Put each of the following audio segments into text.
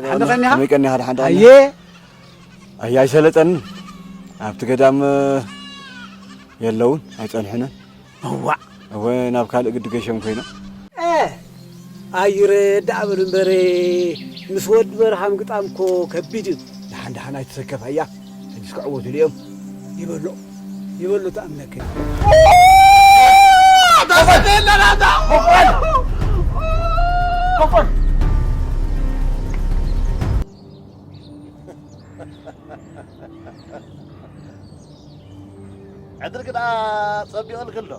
ደሓን ዶ ቀኒኻ? ከመይ ቀኒኻ? ደሓን ዶ ኣየ። ቀኒኻ? ኣየ ኣይሰለጠንን። ኣብቲ ገዳም የለውን፣ ኣይጸንሑንን። እዋእ። እወ፣ ናብ ካልእ ግዲ ገሾም ኮይኖም። እ፣ ኣይረ ደኣ በሉ እምበር፣ ምስ ወዲ በርሃ ምግጣም እኮ ከቢድ እዩ። ደሓን ደሓን ኣይትሰከፍ ኣያ። ሕጅስ ክዕወቱ ኢሉ እዮም። ይበሎ፣ ይበሎ ተኣምነከ። ዕድል ግዳ ጸቢቑልኪ ኣሎ።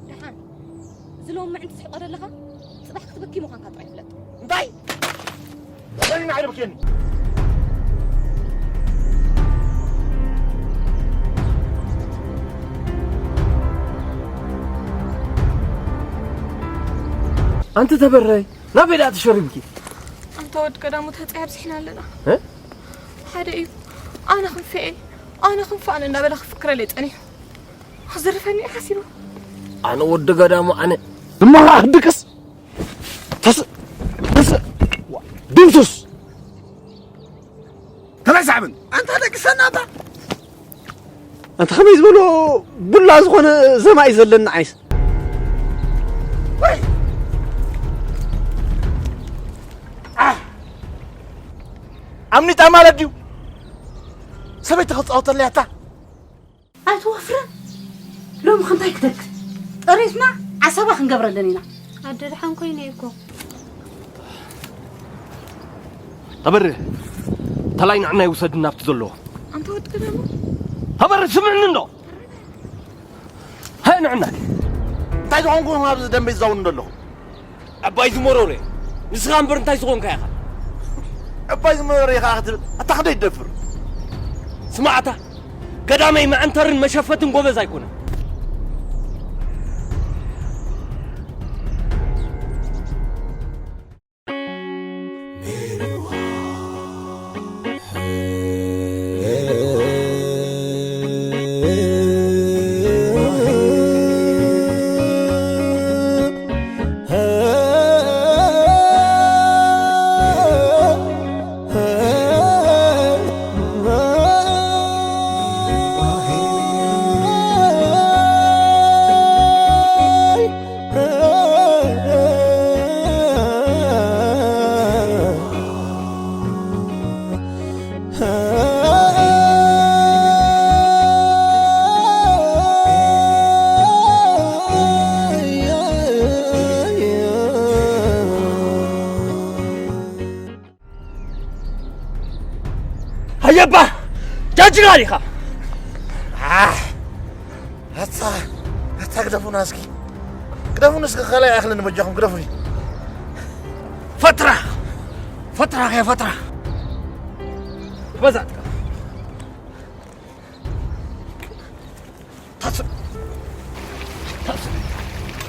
ደሓን፣ እዚ ሎሚ ምዕንቲ ትስሕቆ ዘለኻ፣ ጽባሕ ክትበኪ ምዃንካ ጥራይ ፍለጥ። እንታይ? በይና ኣይደብክየኒ። ኣንቲ ተበረይ፣ ናበይ ደኣ ተሸሪብኪ? ኣንታ ወዲ ቀዳሙ ተጻይ ኣብዚሕና ኣለና። እ? ሓደ እዩ፣ ኣነ ክንፈ እየ፣ ኣነ ክንፈ ኣነ እናበለ ክፍክረለይ ጸኒሑ። ክዝርፈኒ እየ ሓሲቡ። ኣነ ወዲ ገዳሙ ኣነ። ዝመኻ ክድቅስ። ተስ-፣ ተስ-፣ ዋ፣ ድምሱስ። ተበሳዕብን። ኣንታ ደቅሰና እባ። ኣንታ ከመይ ዝበሎ ቡላ ዝኾነ ዘማይ ዘለኒ ዓይስ። ወይ! ኣህ! ኣምኒጣ ማለት ድዩ? ሰበይቲ ክጻወተለይ ኣታ? ኣይትወፍርን። ሎሚ ክንታይ ክተክል? ጥሪትና ዓሰባ ክንገብረለን ኢና። ኣደ ደሓን ኮይነ እኮ። ተበርህ፣ ተላይ ንዕና ይውሰድና ኣብቲ ዘለዎ። ኣንተ ወዲ ገዳሙ። ተበርህ፣ ስምዕኒ እንዶ። ሃይ ንዕና። እንታይ ዝኾንኩ ኣብዚ ደንበ ይዛውን ዘለኹ? ዕባይ ዝመረረ። ንስኻ እምበር እንታይ ዝኾንካ ኢኻ? ዕባይ ዝመረረ ኢኻ ክትብል ኣታ ክንደይ ትደፍር? ስማዕታ፣ ገዳመይ መዐንተርን መሸፈትን ጎበዝ ኣይኮነን። ሃየባ! ጃጅራ ዲኻ? ኣህ! ኣታ፣ ኣታ ግደፉና እስኪ። ግደፉኒ እስኪ፣ ካልኣይ ኣይኣኽለኒ በጃኹም፣ ግደፉኒ። ፈትራ! ፈትራ፣ ከ ፈትራ! በዛትካ። ታስር! ታስር!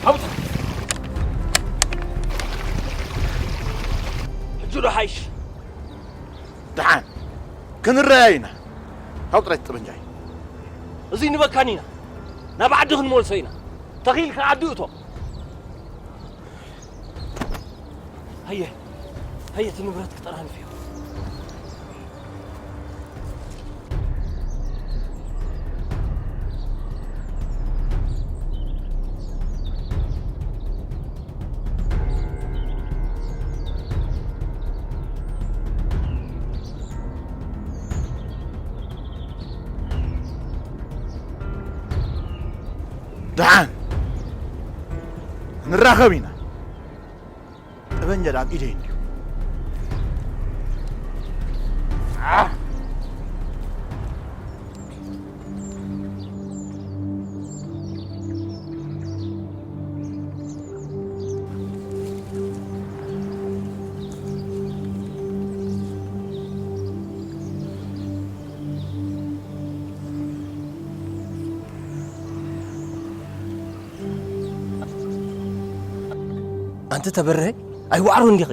ኣውጣ! ሕጂ ዶ ሓይሽ? ደሓን፣ ክንረኣይ ኢና። ካብ ጥራይ ጠበንጃይ። እዚ ንበካን ኢና። ናብ ዓዲ ክንመልሶ ኢና። ተኺኢልካ ዓዲ እቶ። ሃየ፣ ሃየ፣ እቲ ንብረት ክጠራንፍ እዩ። ደሓን ንራኸብ ኢና። ጠበንጃ ኣብ ኢደይ እንድዩ። ኣንቲ ተበርሀ ኣይዋዕሮ እንዲኺ።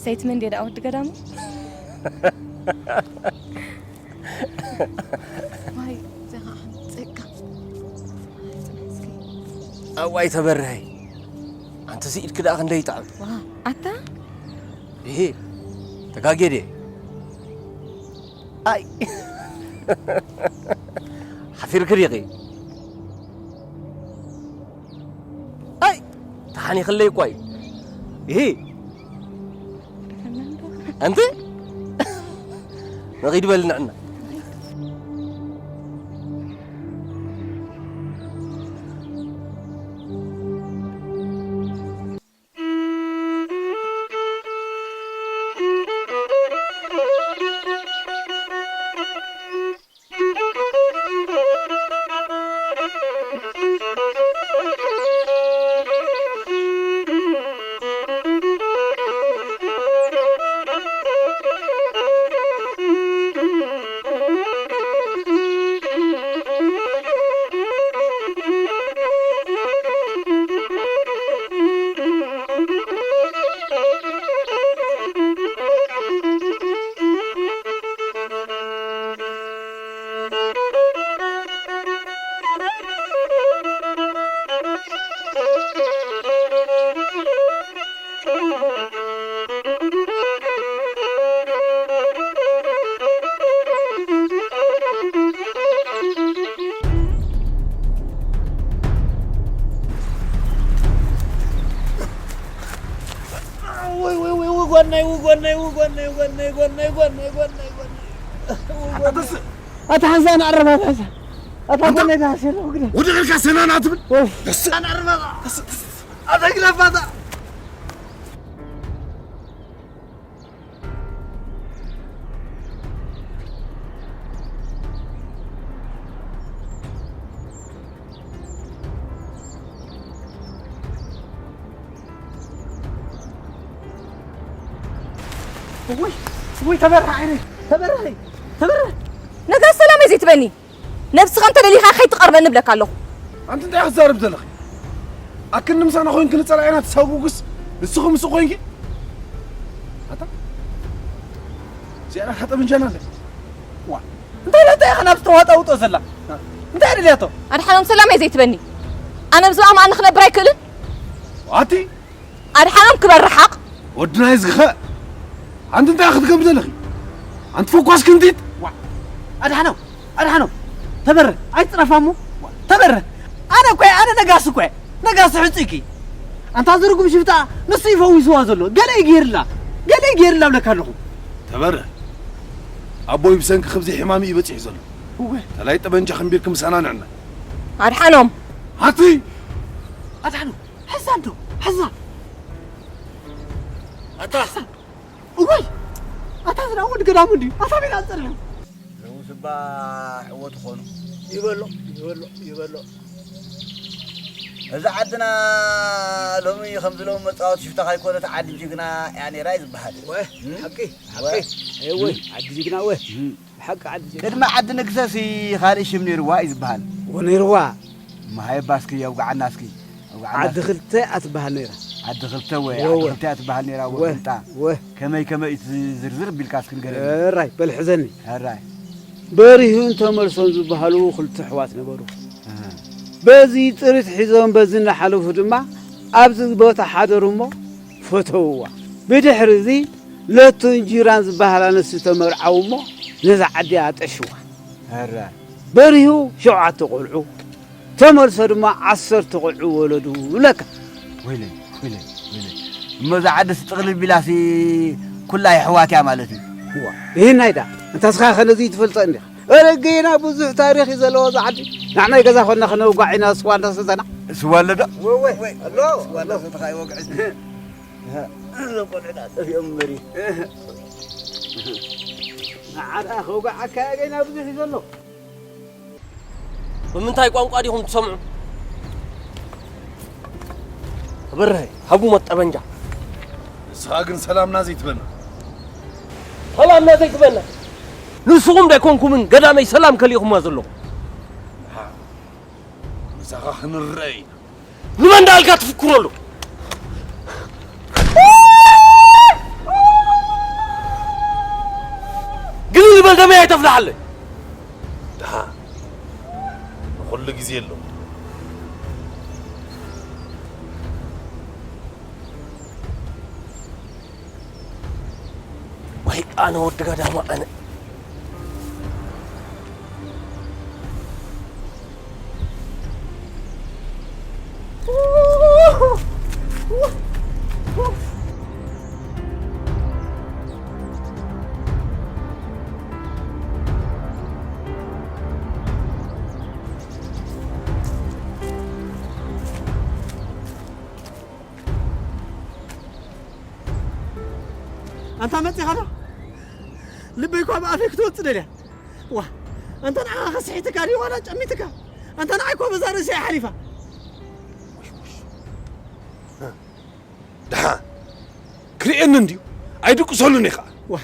ሰይቲ መን ድየ ደኣ ወዲ ገዳሙ? ዋይ፣ እዚ ኸዓ ጸጋ። ኣዋይ ተበርሀይ። ኣንቲ እዚ ኢድኪ ደኣ ክንደይ ይጥዕም። ዋ፣ ኣታ? ይሄ ተጋጌ ድየ? ኣይ። ሓፊርኪ ዲኺ? ኣይ። ተሓኒኽለይ እኳ እዩ። ይሂ። ኣንቲ? ንኺድ በል ንዕና። ወይ፣ ወይ፣ ወይ፣ ወይ፣ ጓናይ፣ ወይ፣ ጓናይ፣ ወይ፣ ጓናይ፣ ጓናይ፣ ጓናይ፣ ጓናይ፣ ጓናይ፣ ጓናይ፣ ጓናይ። ኣታ ተስእ። ኣታ ሓንሳእ ንዕረፍ ኣታ። ኣታ ኣታ ጎነይ ተሃስየ ኣለኹ ግደ። ወዲቕ ኢልካ ሰናና ትብል? ኡፍ። ተስእ። ንዕረፍ ኣታ። ተስእ፣ ተስእ፣ ተስእ። ኣታ ግደፍ ኣታ። ወይ፣ ወይ፣ ተበርህ ዓይነይ፣ ተበርህ፣ ተበርህ። ነጋስ ሰላመይ ዘይትበኒ። ነብስኻ እንተ ደሊኻ ከይትቐርበኒ እብለካ ኣለኹ። ኣንቲ እንታይ ክትዛረብ ዘለኺ? ኣክን ምሳና ኮይንኪ ንጸላኢና ትሳጉጉስ ንስኺ ምስኡ ኮይንኪ? ኣታ፣ እዚኣ ናታ ጠበንጃና ኣለ። ዋ፣ እንታይ ኢላ እንታይ ኢኻ ናብ ዝተዋጣውጦ ዘላ? እንታይ ደልያቶ? ኣድሓኖም ሰላመይ ዘይትበኒ። ኣነ ብዝብኣ ማእኒ ክነብር ኣይክእልን። ኣቲ ኣድሓኖም ክበር ርሓቕ። ወዲ ናይ ዝግኸ። ኣንቲ እንታይ ክትገብሪ ዘለኺ? ኣንቲ ፈኳስ ክንቲት። ዋ፣ ኣድሓኖም፣ ኣድሓኖም። ተበረ፣ ኣይትጽረፋ እሞ። ዋ፣ ተበረ። ኣነ እኮ እየ፣ ኣነ ነጋሲ እኮ እየ። ነጋሲ ሕጹይኪ። ኣንታ ዝርጉም ሽፍታ ንሱ ይፈዊስዋ ዘሎ። ገለ ይገይርላ፣ ገለ ይገይርላ እብለካ ኣለኹ። ተበረ፣ ኣቦይ ብሰንኪ ክብዚ ሕማም እዩ በጺሑ ዘሎ። እወ። ተላይ ጠበንጃ ክንቢርኪ ምሳና ንዕና። ኣድሓኖም። ኣቲ! ኣድሓኖም፣ ሕዛ እንዶ፣ ሕዛ። ኣታ! እዋይ! ኣታ ዝና ወዲ ገዳሙ እንዲ፣ ኣታ ቤላ ጸርሑ። ሎምስ እባ ዕወት ኾኑ። ይበሎ፣ ይበሎ፣ ይበሎ። እዛ ዓድና ሎሚ ከምዚ ሎሚ መጻወቲ ሽፍታ ካይኮነት ዓዲ ጅግና እያ ነይራ እዩ ዝበሃል። ወ፣ እም? ሓቂ፣ ሓቂ። ወ። እወ፣ እም? ዓዲ ጅግና ወ። እም። ብሓቂ ዓዲ ጅግና። ቅድሚ ዓዲ ንግሰሲ ካልእ ሽም ነይርዋ እዩ ዝበሃል። ወ፣ ነይርዋ። መሃየባ እስኪ የውግዓና እስኪ። የውግዓና ዓዲ እስኪ። ክልተ እያ ትበሃል ነይራ። ዓዲ ክልተ ወ፣ ወ፣ ዓዲ ወ። ክልተ እያ ትበሃል ነይራ፣ ወ፣ ወ፣ ቅንጣ። ወ። ከመይ ከመይ እዩ እቲ ዝርዝር ቢልካ እስኪ ንገረኒ። ሕራይ፣ በል ሕዘኒ። ሕራይ። በሪሁን ተመልሶን ዝበሃሉ ክልተ ኣሕዋት ነበሩ። ኣሃ። በዚ ጥሪት ሒዞም በዚ እናሓለፉ ድማ ኣብዚ ቦታ ሓደሩ እሞ ፈተውዋ። ብድሕሪ እዚ ለቱን ጂራን ዝበሃላ ኣንስቲ ተመርዓዉ እሞ ነዛ ዓዲ ኣጠሽዋ። ሕራይ። በሪሁ ሸውዓተ ቆልዑ፣ ተመልሶ ድማ ዓሰርተ ቆልዑ ወለዱ እብለካ። ወይለይ፣ ወይለይ፣ ወይለይ። እሞ እዛ ዓድስ ጥቕልል ቢላሲ ኩላ የሕዋት እያ ማለት እዩ። እዋ፣ ይህናይ ዳ፣ እንታ እስኻ ኸ ነዚ ትፈልጦ እንዲኻ? ኧረ ገና ብዙሕ ታሪኽ እዩ ዘለዎ እዛ ዓዲ። ንዓናይ ገዛ ኾንና ኸነውጋዕ ኢና ስዋ እንዳሰተና። ስዋ ኣሎ ዶ? ወ፣ ወ፣ ወይ፣ ኣሎ፣ ስዋ ኣሎ። እንዳሰተኻ ይወግዕስ። እዞም ቆልዑ ደኣ ጠፊኦም እምበሪ። ንዓ ደኣ ከውግዓካ እየ ገና ብዙሕ እዩ ዘሎ። ብምንታይ ቋንቋ ዲኹም ትሰምዑ? በርሀ፣ ሃቡ መጠበንጃ። ንስኻ ግን ሰላምና ዘይትበና። ሰላምና ዘይትበና? ንስኹም ዶ ኣይኮንኩምን ገዳመይ ሰላም ከሊእኹማ ዘለኹም? ንዓኻ ክንረአ ኢና። ንመን ደኣ ኢልካ ትፍክረሉ? ግን ንበል ደመይ ኣይተፍልሓለይ። ደሓ ንኹሉ ግዜ ኣሎ። ኣነ ወዲ ጋዳማ ኣነ። ኣንታ መጺኻ ዶ? ልበይ እኳ ብኣፈይ ክትወጽእ ደልያ። ዋ፣ ኣንታ ንዓኻ ከስሒትካ ድዩ ዋላ ጨሚትካ? ኣንታ ንዓይ እኳ በዛ ርእሲ እያ ሓሊፋ። ደሓን ክርእየኒ እንድዩ ኣይድቅሰሉን እየ ኸዓ። ዋ፣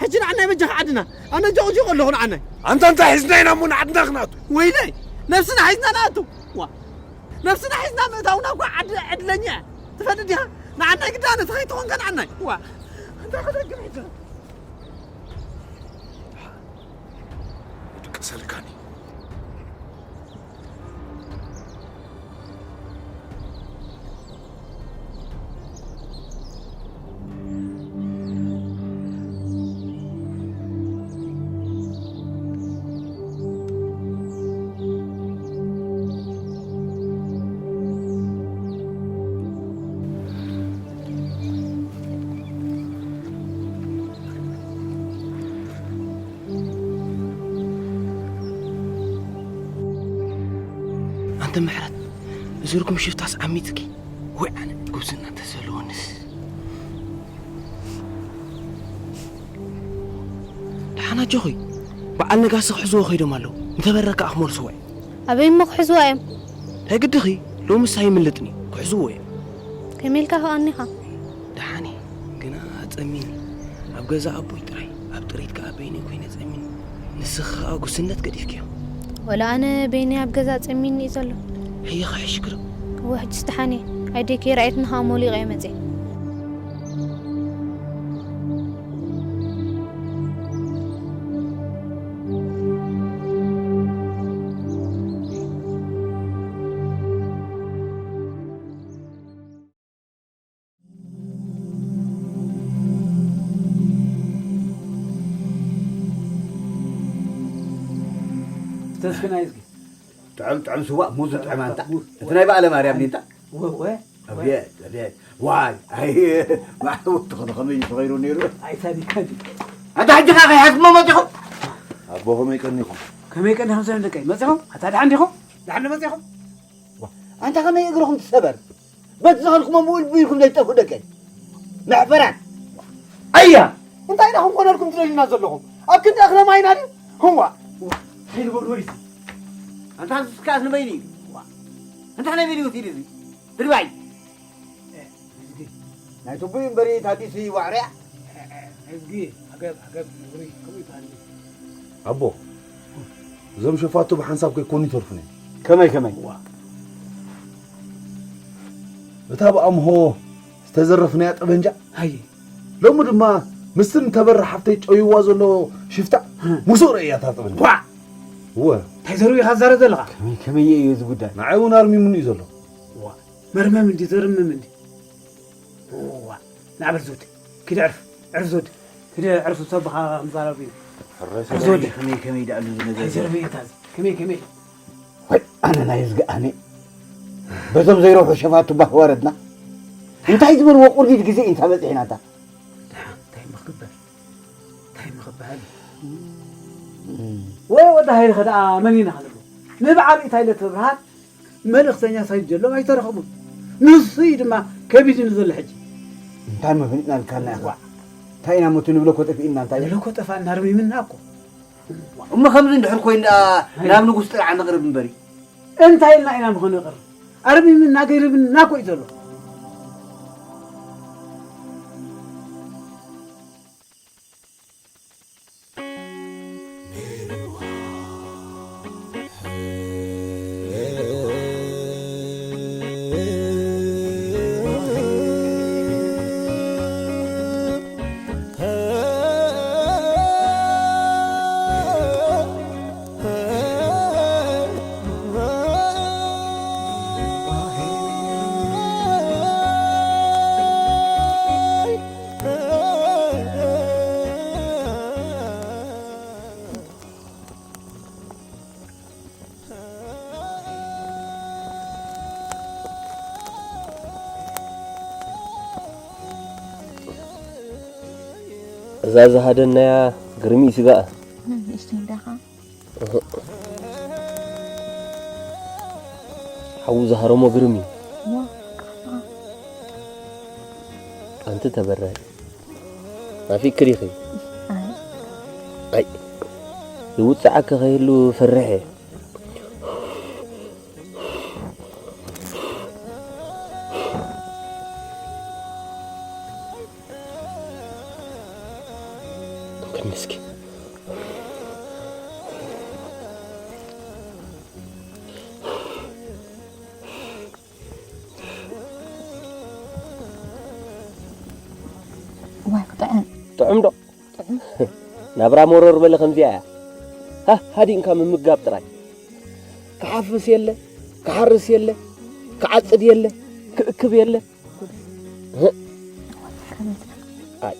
ሕጂ ንዓናይ በጃኻ ዓድና። ኣነ ጆቕጆቕ ኣለኹ ንዓናይ። ኣንታ እንታይ ሒዝና ኢና እሞ ንዓድና ክንኣቱ? ወይለይ፣ ነብስና ሒዝና ንኣቱ። ዋ፣ ነብስና ሒዝና ምእታውና እኳ ዓድ-፣ ዕድለኛ እያ። ትፈልጥ ዲኻ? ንዓናይ ግዳ ኣነ ተኸይትኾንካ ንዓናይ። ዋ፣ እንታይ ክደግም ሕጂ? ድቅሰልካኒ። ኣንተ ምሕረት፣ እዚ ርጉም ሽፍታስ ዓሚጽኪ። ወይ ኣነ ጉብዝና እንተዘለወንስ። ደሓን ኣጆኺ፣ በዓል ነጋሲ ክሕዝዎ ከይዶም ኣለዉ። ንተበረ ከኣ ክመልስዎ እዮም። ኣበይ እሞ ክሕዝዎ እዮም? ናይ ግድኺ፣ ሎምስ ኣይምልጥን እዩ፣ ክሕዝዎ እዮም። ከመይ ኢልካ ከቐኒኻ? ደሓን እየ፣ ግና ጸሚኒ። ኣብ ገዛ ኣቦይ ጥራይ፣ ኣብ ጥሪት ከኣ በይነይ ኮይነ ጸሚኒ። ንስኺ ከኣ ጉስነት ገዲፍክዮ። ወላ ኣነ በይነይ ኣብ ገዛ ጸሚኒ እዩ ዘሎ። ሕየ ኸሕሽክዶ? እወ፣ ሕጅስ ደሓን እየ። ኣደይ ከይረኣየትኒ ከኣ ሞሊቐ እየ መጽየ። ተስክናይ እስኪ። ጥዑም ጥዑም ስዋ፣ ሙዝ ጥዑም ኣንታ። ሙዝ። እቲ ናይ በዓለ ማርያም ኒንታ? ወ-፣ ወ-፣ ኣቤት፣ ኣቤት። ዋይ፣ ኣይ፣ ማዕተቦ ተኾነ ከመይ እዩ ተኸይሩ ነይሩ? ኣይ፣ ሳዲካ ድዩ? ኣታ ሕጂ ኸኣ ከይሓዝኩሞ መጺኹም? ኣቦ፣ ከመይ ቀኒኹም? ከመይ ቀኒኹም ሰብ ደቀይ? መጺኹም? ኣታ ደሓን ዲኹም? ደሓን መጺኹም? ዋ፣ ኣንታ ከመይ እግርኹም ትሰበር? በቲ ዝኸድኩሞ ምውል ቢልኩም ዘይትጠፍኡ ደቀይ። መሕፈራት። ኣያ! እንታይ ኢኹም ኮነልኩም ትደልዩና ዘለኹም? ኣብ ክንዲ እኽለ ማይና ድዩ? ህዋ! ዋ! ከይንበሉ ወይሲ። ኣንታ ዝስካስ ንበይኑ እዩ። ዋ! እንታይ ናይ በይኑ ወሲዱ እዚ? ድርባይ! ናይ ቱቡይ እምበሪ ታዲሲ ዋዕርያ? እዝጊ፣ ዓገብ፣ ዓገብ፣ ነውሪ፣ ከምኡ ይበሃል። ኣቦ፣ እዞም ሸፋቱ ብሓንሳብ ከይኮኑ ይተርፉን እዮም። ከመይ፣ ከመይ? እዋ። እታ ብኣምሆ ዝተዘረፍናያ ጠበንጃ፣ ኣይ። ሎሚ ድማ ምስን ተበራ ሓፍተይ ጨውይዋ ዘሎ ሽፍታ፣ እ። ሙሱቕ ርእያ እታ ጠበንጃ። ኳዕ! እወ። እንታይ ዘርዊ ኢኻ ትዛረብ ዘለኻ? ከመይ፣ ከመይ እዩ እዚ ጉዳይ? ንዓይ እውን ኣርሚሙኒ እዩ ዘሎ። እዋ። መርመም እንዲ፣ ዘርምም እንዲ። እዋ፣ ንዓበል ዞድ። ኪድ ዕርፍ፣ ዕርፍ ዞድ። ኪድ ዕርፍ፣ ሰብኻ ምዛረብ እዩ። ሕራይ ዕርፍ ዞድ። ከመይ፣ ከመይ ደኣሉ እዚ ነገር? እንታይ ዘርብ እዩ እታ እዚ? ከመይ፣ ከመይ? ወይ፣ ኣነ ናይ እዝጊ ኣነ። በዞም ዘይረብሑ ሸፋቱ ባህ ወረድና። እንታይ ዝበልዎ ቁርዲድ ግዜ እዩ እንታ በጺሕና እታ? ደሓን፣ እንታይ እሞ ክግበር? እንታይ እሞ ክበሃል? እም። ወይ ወዲ ሃይልኸ ደኣ መን ኢና ክንብሎ? ንበዓል ኢታይ ለተብርሃን መልእኽተኛ ሳይት ጀሎም ኣይተረኸቡን። ንሱ እዩ ድማ ከቢድኒ ዘሎ ሕጂ። እንታይ መፍኒጥና ኢልካና ኢኻ? ዋዕ። እንታይ ኢና ሞቱ ንብሎ እኮ ጠፊእና እንታይ? ንብሎ እኮ ጠፋእና፣ ኣርሚምና እኮ። እሞ ከምዚ እንድሕር ኮይኑ ደኣ ኣይ። ናብ ንጉስ ጥርዓ ንቕርብ እምበሪ። እንታይ ኢልና ኢና ምኾነ ይቕርብ? ኣርሚምና ገይርብና እኮ እዩ ዘሎ። እዛ ዝሃደናያ ግርሚ ስጋኣ። ንእሽተይ እንዳኻ። እህ። ሓዉ ዝሃረሞ ግርሚ። ዋ፣ ኣንቲ ተበራይ። ናፊቅኪ ዲኺ? ኣይ። ኣይ። ይውጽዓኪ ከይህሉ ፈርሐ። ክንስኪ። ዋይ፣ ክጥዕም። ጥዑም ዶ? ጥዑም። ናብራ መረር በለ ከምዚኣ እያ። ሃ፣ ሃዲንካ ምምጋብ ጥራይ። ክሓፍስ የለ፣ ክሓርስ የለ፣ ክዓጽድ የለ፣ ክእክብ የለ። እህ። ኣይ።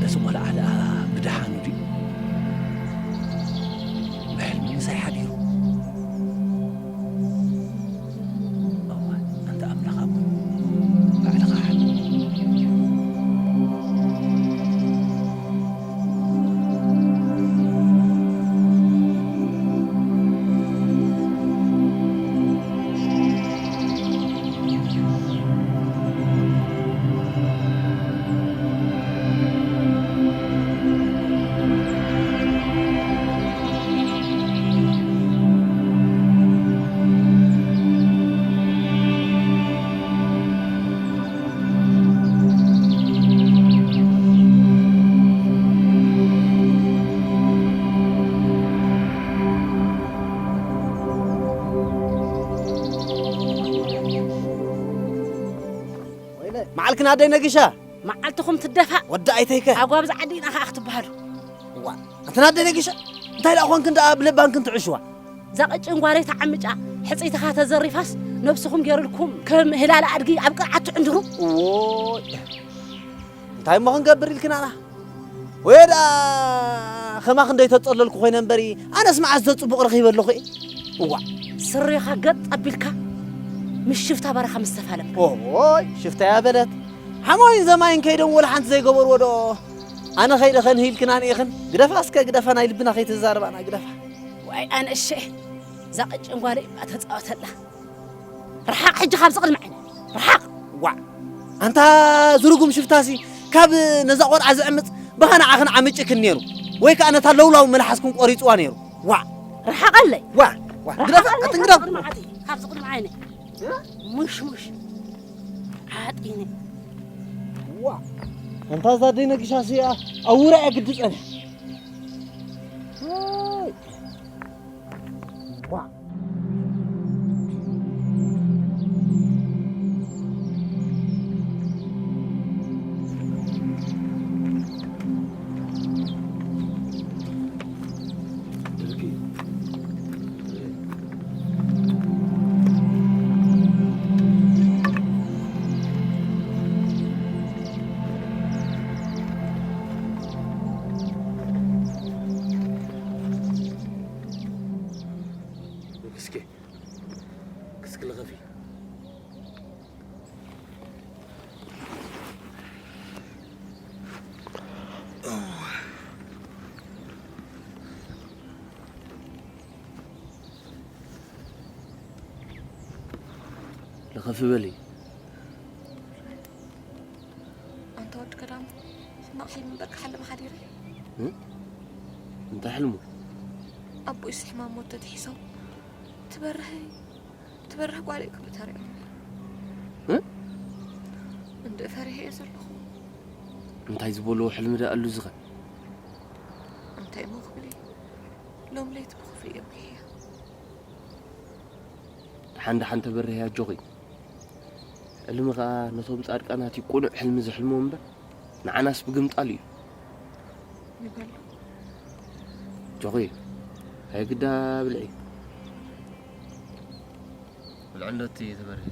እዚ ቆልዓ ደኣ ብደሓኑ ድዩ? ብሕልሚ ምሳይ ሓዲሩ። እዋይ፣ ኣንታ ኣምላኽ ኣቦይ፣ ባዕልኻ ሓሉ። መዓልክን ኣደይ ነጊሻ። መዓልትኹም ትደፋእ። ወዲ ኣይተይከ። ኣጓብዛ ዓዲ ኢና ከኣ ክትበሃሉ። ዋ፣ ኣንተን ኣደይ ነጊሻ፣ እንታይ ደኣ ኾንክን ደኣ ብለባንክን ትዕሽዋ? እዛ ቀጭን ጓለይ ተዓምጫ፣ ሕጽይትኻ ተዘሪፋስ፣ ነብስኹም ገይሩልኩም ከም ህላለ ኣድጊ ኣብ ቅርዓት ትዕንድሩ። ዎይ፣ እንታይ እሞ ክንገብር ኢልክናና? ወይ ደኣ ኸማኽ እንደይ ተጸለልኩ ኮይነ እምበሪ፣ ኣነስ መዓስ ዘጽቡቕ ረኺበ ኣለኹ እየ። እዋእ። ስሪኻ ገጥ ኣቢልካ ምስ ሽፍታ በረኻ ምስ ተፋለምካ። ኦይ፣ ሽፍታ እያ በለት። ሓማዊን ዘማይን ከይዶም ወላ ሓንቲ ዘይገበርዎ ዶ? ኣነ ኸይደ ኸንሂልክን ኣንኢኽን። ግደፋ እስከ ግደፋ፣ ናይ ልብና ከይተዛረባና ግደፋ። ዋይ ኣነሸ፣ እዛ ቀጭን ጓለይ እባ ተጻወተላ። ርሓቕ ሕጂ ካብዚ ቅድሚ ዓይነ። ርሓቕ። ዋዕ። ኣንታ ዝርጉም ሽፍታሲ ካብ ነዛ ቆልዓ ዝዕምጽ ብኻ ንዓኽን ዓምጭክን ነይሩ። ወይ ከኣ ነታ ለውላው መልሓስክን ቆሪጽዋ ነይሩ። ዋዕ። ርሓቐለይ። ዋዕ። ዋዕ። ርሓቐለይ ግደፍ፣ ኣትንግደፍ። ካብዚ ቅድሚ ዓይነ። ካብዚ ቅድሚ ዓይነ። እ? ሙሽ ሙሽ። ዓጢነ። ዋዕ። ኣንታ እዛ ኣደይ ነጊሻ ስያ ኣብ ውራይ ግዲ ጸኒሓ። ዋይ። ዋ። እስኪ፣ እስኪ ልኸፊ። ልኸፊ በሊ። ኣንታ ወዲ ገዳም፣ ሕማቕ ሕልሚ እምበር ክሓልም ሓዲረ። እ? እንታይ ሕልሙ? ኣቦይስ ሕማም ሞት ተትሒዞም፣ ትበርህ፣ ትበርህ ጓል እየ ክብል ተሪኦም። እ? እንድዒ ፈሪሐ እየ ዘለኹ። እንታይ ዝበልዎ ሕልሚ ደኣ ኣሉ ዝኸ? እንታይ እሞ ክብል እየ? ሎም ለይቲ ብኽፍሊ እየ ብኪሕያ። ደሓን ደሓን ተበርህያ ኣጆኺ። ሕልሚ ኸኣ ነቶም ጻድቃናት እዩ ቅኑዕ ሕልሚ ዘሕልምዎ እምበር፣ ንዓናስ ብግምጣል እዩ። ይበሉ። ኣጆኺ፣ ኣይግዳ ብልዒ። ብልዒ እንዶ እቲ ተበርሂ።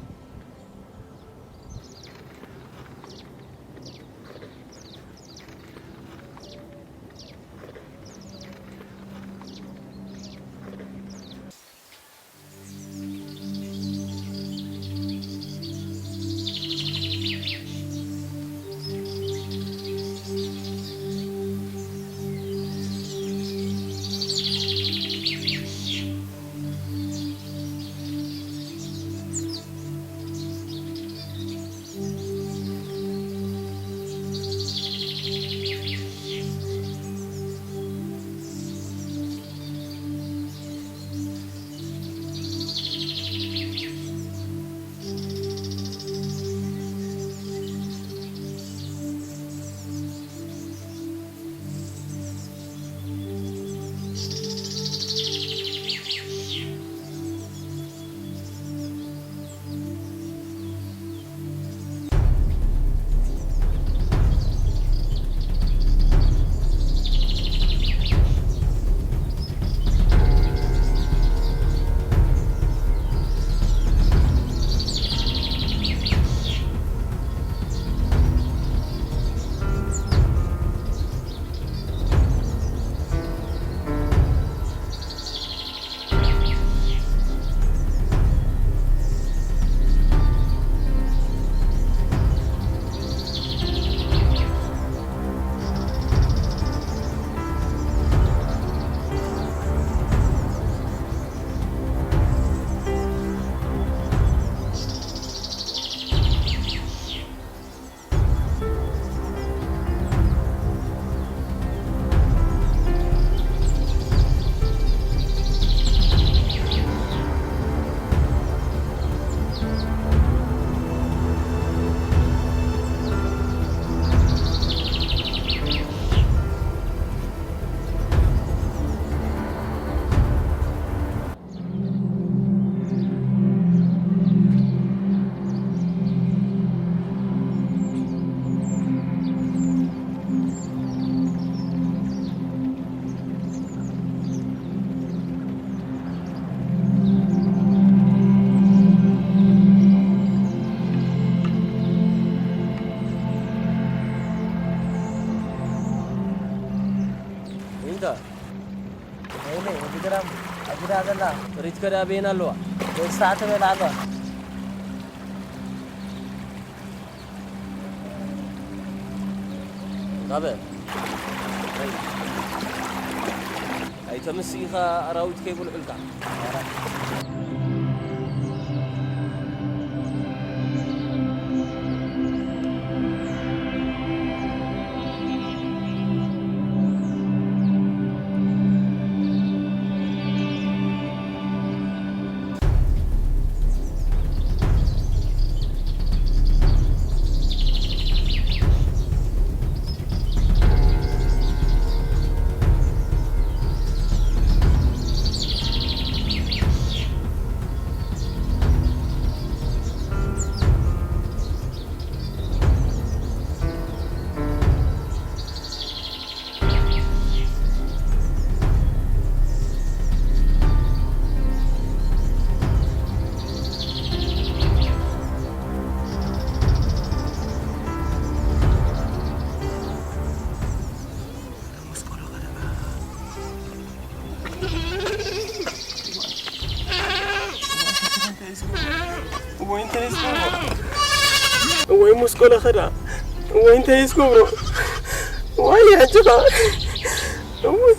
እንዳ ወይኔ፣ ወዲ ግራም፣ ኣጅዳ ዘላ። ጥሪት ከዳ በይና ኣለዋ። ደስታ ትበል ኣለዋ። እንዳ በል። ኣይ። ኣይተምስ ኢኻ ኣራዊት ከይበልዑልካ። ወይ ሙስቆሎ ኸዳ ወይ እንታይ ዝገብሮ? ወይ ሕጂ ኸ ወይ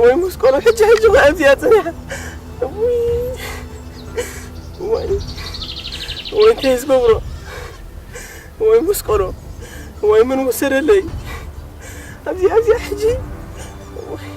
ወይ ሙስቆሎ ሕጂ ሕጂ ኸ ኣብዚኣ ጽኒሓ ወይ ወይ ወይ እንታይ ዝገብሮ? ወይ ሙስቆሎ ወይ ምን ወሰደለይ? ኣብዚኣ ኣብዚኣ ሕጂ ወይ